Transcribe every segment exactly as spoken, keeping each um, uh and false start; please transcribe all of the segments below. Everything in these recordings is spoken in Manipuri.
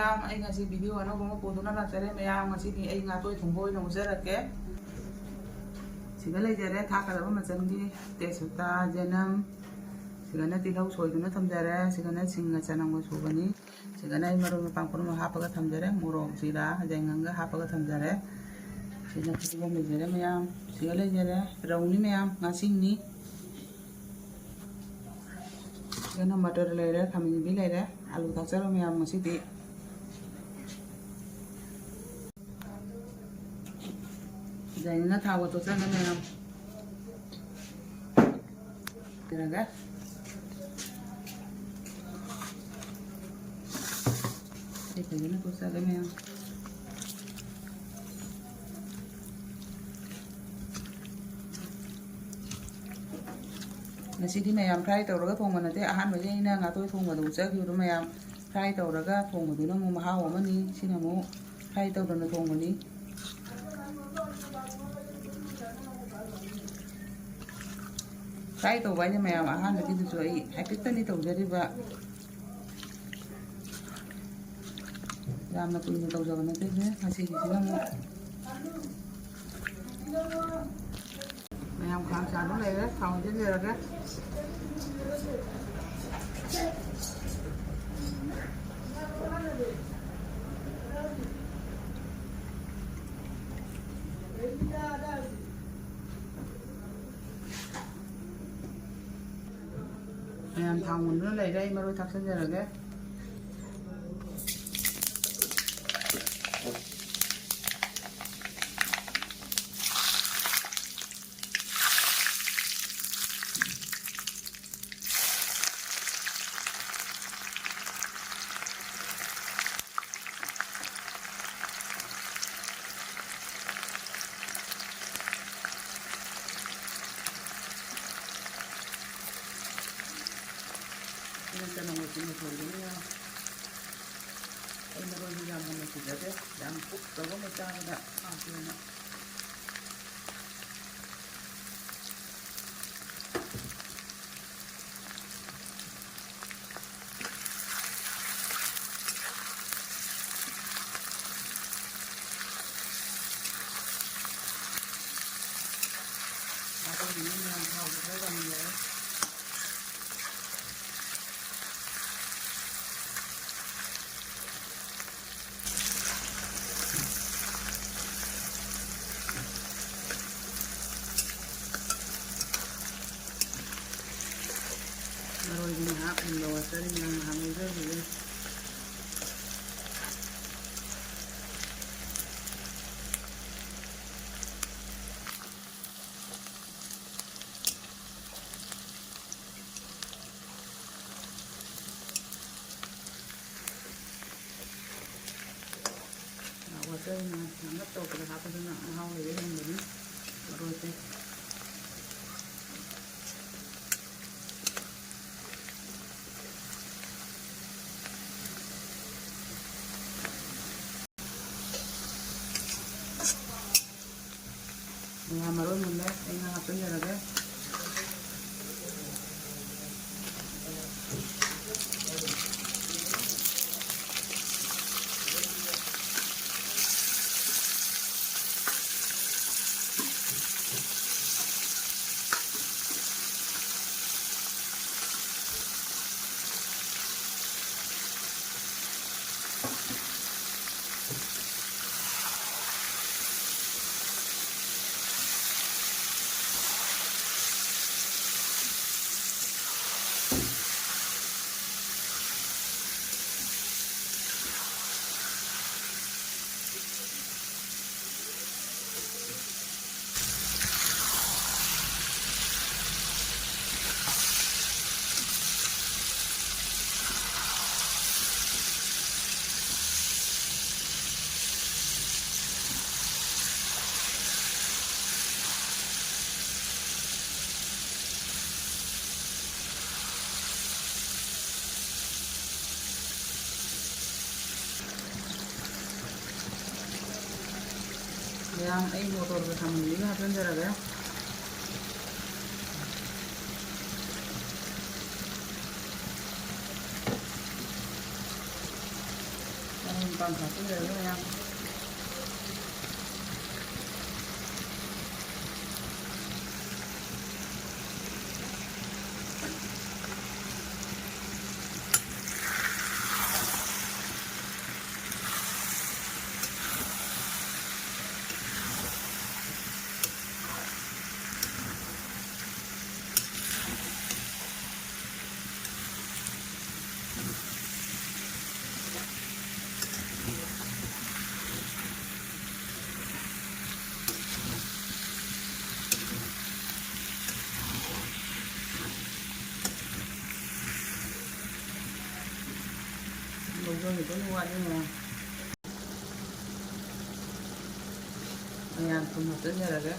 ꯃꯌꯥꯝ, ꯑꯩ ꯉꯁꯤ video ꯑꯅꯧꯕ ꯑꯃ ꯄꯨꯗꯨꯅ ꯂꯥꯛꯆꯔꯦ꯫ ꯃꯌꯥꯝ, ꯉꯁꯤꯗꯤ ꯑꯩ ꯉꯥꯇꯣꯏ ꯊꯣꯡꯕ ꯑꯣꯏꯅ ꯎꯖꯔꯛꯀꯦ꯫ ꯁꯤꯗ ꯂꯩꯖꯔꯦ ꯊꯥꯛꯀꯗꯕ ꯃꯆꯜꯒꯤ ꯇꯦꯖꯄꯇꯥ, ꯆꯅꯝ, ꯁꯤꯒꯅ ꯇꯤꯜꯍꯧ ꯁꯣꯏꯗꯨꯅ ꯊꯝꯖꯔꯦ, ꯁꯤꯒꯅ ꯁꯤꯡꯒ ꯆꯅꯝꯒ ꯁꯨꯕꯅꯤ, ꯁꯤꯒꯅ ꯑꯩ ꯃꯔꯣꯏ ꯃꯄꯥꯡ ꯄꯨꯝꯅꯃꯛ ꯍꯥꯞꯄꯒ ꯊꯝꯖꯔꯦ, ꯃꯣꯔꯣꯛ, ꯖꯤꯔꯥ, ꯌꯥꯏꯉꯪꯒ ꯍꯥꯞꯄꯒ ꯊꯝꯖꯔꯦ꯫ ꯁꯤꯅ ꯐꯗꯤꯒꯣꯝ ꯂꯩꯖꯔꯦ ꯃꯌꯥꯝ, ꯁꯤꯒ ꯂꯩꯖꯔꯦ ꯔꯧꯅꯤ ꯃꯌꯥꯝ, ꯉꯥꯁꯤꯡꯅꯤ꯫ ꯁꯤꯒꯅ ꯃꯇꯔ ꯂꯩꯔꯦ, ꯈꯥꯃꯦꯟ ꯑꯁꯤꯟꯕꯤ ꯂꯩꯔꯦ, ꯑꯂꯨ ꯊꯥꯛꯆꯔꯣ ꯃꯌꯥꯝ ꯉꯁꯤꯗꯤ꯫ ꯗꯤꯖꯥꯏꯟꯅ ꯊꯥꯎꯒ ꯇꯣꯠꯆꯔꯒ ꯃꯌꯥꯝ ꯇꯣꯠꯆꯔꯒ ꯁꯤ ꯐꯖꯅ ꯇꯣꯠꯆꯔꯒ ꯃꯌꯥꯝ ꯉꯁꯤꯗꯤ ꯃꯌꯥꯝ fry ꯇꯧꯔꯒ ꯊꯣꯡꯕ ꯅꯠꯇꯦ, ꯑꯍꯥꯟꯕꯒꯤ ꯑꯩꯅ ꯉꯥꯇꯣꯏ ꯊꯣꯡꯕꯗ ꯎꯠꯆꯈꯤꯕꯗꯣ ꯃꯌꯥꯝ fry ꯇꯧꯔꯒ ꯊꯣꯡꯕꯗꯨꯅ ꯑꯃꯨꯛ ꯃꯍꯥꯎ ꯑꯃꯅꯤ꯫ ꯁꯤꯅ ꯑꯃꯨꯛ fry ꯇꯧꯗꯅ ꯊꯣꯡꯕꯅꯤ꯫ Fry ꯇꯧꯕ ꯍꯥꯏꯁꯦ ꯃꯌꯥꯝ ꯑꯍꯥꯟꯕꯒꯤꯗꯨꯁꯨ ꯑꯩ ꯍꯥꯏꯐꯦꯠꯇꯅꯤ ꯇꯧꯖꯔꯤꯕ, ꯌꯥꯝꯅ ꯀꯨꯏꯅ ꯇꯧꯖꯕ ꯅꯠꯇꯦ꯫ ꯉꯁꯤꯒꯤꯁꯤꯅ ꯑꯃꯨꯛ ꯃꯌꯥꯝ ꯈꯥꯡ ꯁꯥꯗꯨ ꯂꯩꯔꯦ, ꯊꯥꯎ ꯍꯩꯖꯤꯟꯖꯔꯒꯦ꯫ ꯃꯌꯥꯝ ꯊꯥꯎ ꯃꯨꯟꯗꯨꯅ ꯂꯩꯔꯦ, ꯑꯩ ꯃꯔꯣꯏ ꯊꯥꯛꯆꯤꯟꯖꯔꯒꯦ꯫ ꯁꯤꯅ ꯆꯅꯝꯒ ꯆꯨꯝꯅ ꯊꯣꯡꯗꯣꯏꯅꯤꯅ ꯑꯩ ꯃꯔꯣꯏꯗꯤ ꯌꯥꯝ ꯍꯦꯟꯅ ꯁꯨꯖꯗꯦ, ꯌꯥꯝ ꯀꯨꯞ ꯇꯧꯕ ꯑꯃ ꯆꯥꯕꯗ ꯍꯥꯎꯇꯦꯅ꯫ ꯃꯔꯣꯏꯗꯤ ꯉꯥꯏꯍꯥꯛ ꯃꯨꯜꯍꯧꯔꯁꯅꯤ, ꯃꯌꯥꯝ ꯉꯥꯏꯍꯥꯛ ꯉꯧꯖꯈꯤꯒꯦ꯫ ꯋꯥꯆꯜꯅ ꯌꯥꯝꯅ ꯇꯧꯕꯗ ꯍꯥꯞꯄꯗꯨꯅ ꯃꯍꯥꯎ ꯂꯩꯕ ꯍꯦꯟꯕꯅꯤ꯫ ꯃꯔꯣꯏꯁꯦ꯫ ꯉꯥ ꯃꯔꯣꯏ ꯃꯨꯜꯂꯦ, ꯑꯩ ꯉꯥ ꯍꯥꯞꯆꯤꯟꯖꯔꯒꯦ꯫ ꯃꯌꯥꯝ, ꯑꯩ ꯃꯣꯇꯣꯔꯒ ꯊꯝꯃꯝꯃꯤꯗꯨ ꯍꯥꯞꯆꯤꯟꯖꯔꯒꯦ꯫ ꯃꯔꯣꯏ ꯃꯄꯥꯡ ꯍꯥꯞꯆꯤꯟꯖꯔꯒꯦ ꯃꯌꯥꯝ꯫ ꯃꯌꯥꯝ ꯊꯨꯝ ꯍꯥꯞꯆꯤꯟꯖꯔꯒꯦ꯫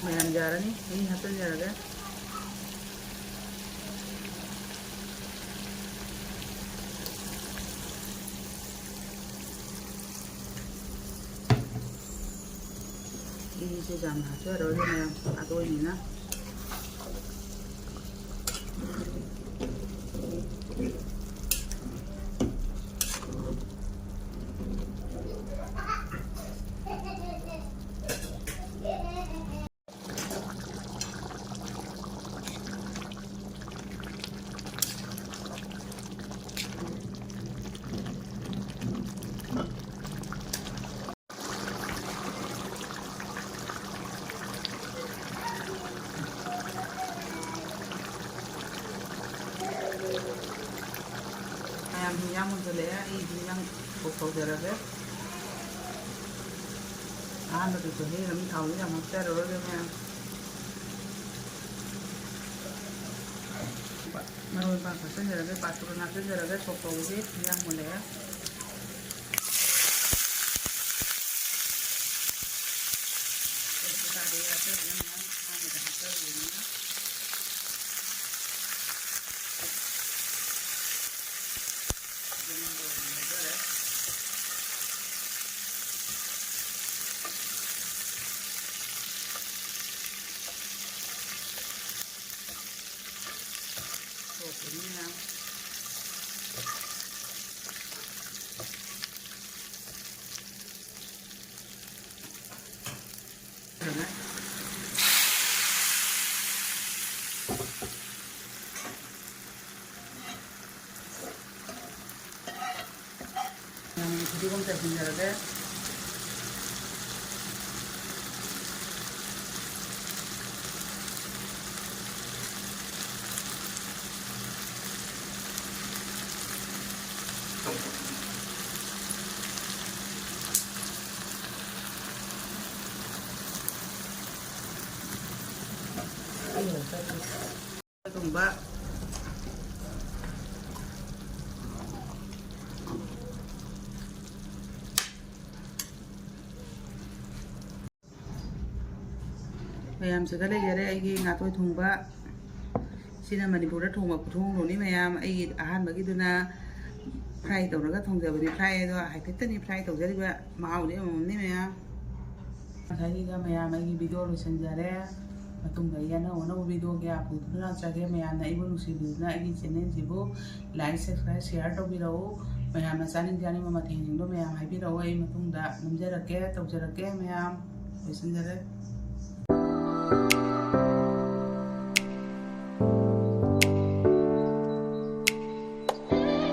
ꯃꯌꯥꯝ ꯌꯥꯔꯅꯤ꯫ ꯃꯍꯤ ꯍꯥꯞꯆꯤꯟꯖꯔꯒꯦ꯫ ꯏꯁꯦ ꯌꯥꯝꯅ ꯍꯥꯞꯆꯔꯣꯏꯒꯦ ꯃꯌꯥꯝ, ꯑꯇꯣꯏꯅꯤꯅ꯫ ꯃꯌꯥꯝ ꯍꯤꯟꯖꯥꯡ ꯃꯨꯟꯖꯜꯂꯛꯑꯦ꯫ ꯑꯩ ꯍꯤꯟꯖꯥꯡ ꯀꯣꯛ ꯇꯧꯖꯔꯒꯦ꯫ ꯑꯍꯥꯟꯕꯗꯁꯨ ꯍꯩꯔ ꯑꯗꯨꯝ ꯊꯥꯎꯁꯦ ꯌꯥꯝ ꯍꯥꯞꯆꯔꯔꯣꯏꯒꯦ ꯃꯌꯥꯝ꯫ ꯃꯔꯣꯏ ꯃꯄꯥꯡ ꯍꯥꯞꯆꯤꯟꯖꯔꯒꯦ, ꯄꯥꯟ ꯃꯔꯣꯏ ꯍꯥꯞꯆꯤꯟꯖꯔꯒꯦ, ꯁꯣꯛ ꯇꯧꯕꯒꯤ ꯍꯤꯟꯖꯥꯡ ꯃꯨꯜꯂꯛꯑꯦ꯫ ꯇꯦꯖꯄꯇꯥꯗꯤ ꯍꯥꯞꯆꯔꯒꯦ ꯃꯌꯥꯝ, ꯑꯍꯥꯟꯕꯗ ꯍꯥꯞꯆꯔꯤꯕꯅꯤꯅ꯫ ꯐꯗꯤꯒꯣꯝ ꯆꯥꯏꯁꯤꯟꯖꯔꯒꯦ꯫ ꯊꯣꯡꯕ꯫ ꯃꯌꯥꯝꯁꯤꯒ ꯂꯩꯖꯔꯦ ꯑꯩꯒꯤ ꯉꯥꯇꯣꯏ ꯊꯣꯡꯕ꯫ ꯁꯤꯅ ꯃꯅꯤꯄꯨꯔꯗ ꯊꯣꯡꯕ ꯈꯨꯊꯣꯡꯗꯨꯅꯤ ꯃꯌꯥꯝ꯫ ꯑꯩꯒꯤ ꯑꯍꯥꯟꯕꯒꯤꯗꯨꯅ fry ꯇꯧꯔꯒ ꯊꯣꯡꯖꯕꯅꯤ꯫ Fry ꯑꯗꯣ ꯍꯥꯏꯐꯦꯠꯇꯅꯤ fry ꯇꯧꯖꯔꯤꯕ, ꯃꯍꯥꯎꯗꯤ ꯑꯃꯃꯝꯅꯤ ꯃꯌꯥꯝ꯫ ꯉꯁꯥꯏꯒꯤꯒ ꯃꯌꯥꯝ ꯑꯩꯒꯤ video ꯂꯣꯏꯁꯤꯟꯖꯔꯦ꯫ ꯃꯇꯨꯡꯗ ꯑꯩ ꯑꯅꯧ ꯑꯅꯧꯕ video ꯀꯌꯥ ꯄꯨꯗꯨꯅ ꯂꯥꯛꯆꯒꯦ꯫ ꯃꯌꯥꯝꯅ ꯑꯩꯕꯨ ꯅꯨꯡꯁꯤꯕꯤꯗꯨꯅ ꯑꯩꯒꯤ channelꯁꯤꯕꯨ like, subscribe, share ꯇꯧꯕꯤꯔꯛꯎ꯫ ꯃꯌꯥꯝꯅ ꯆꯥꯅꯤꯡ ꯆꯥꯅꯤꯡꯕ ꯃꯊꯦꯜꯁꯤꯡꯗꯣ ꯃꯌꯥꯝ ꯍꯥꯏꯕꯤꯔꯛꯑꯣ, ꯑꯩ ꯃꯇꯨꯡꯗ ꯅꯝꯖꯔꯛꯀꯦ, ꯇꯧꯖꯔꯛꯀꯦ ꯃꯌꯥꯝ꯫ ꯂꯣꯏꯁꯤꯟꯖꯔꯦ꯫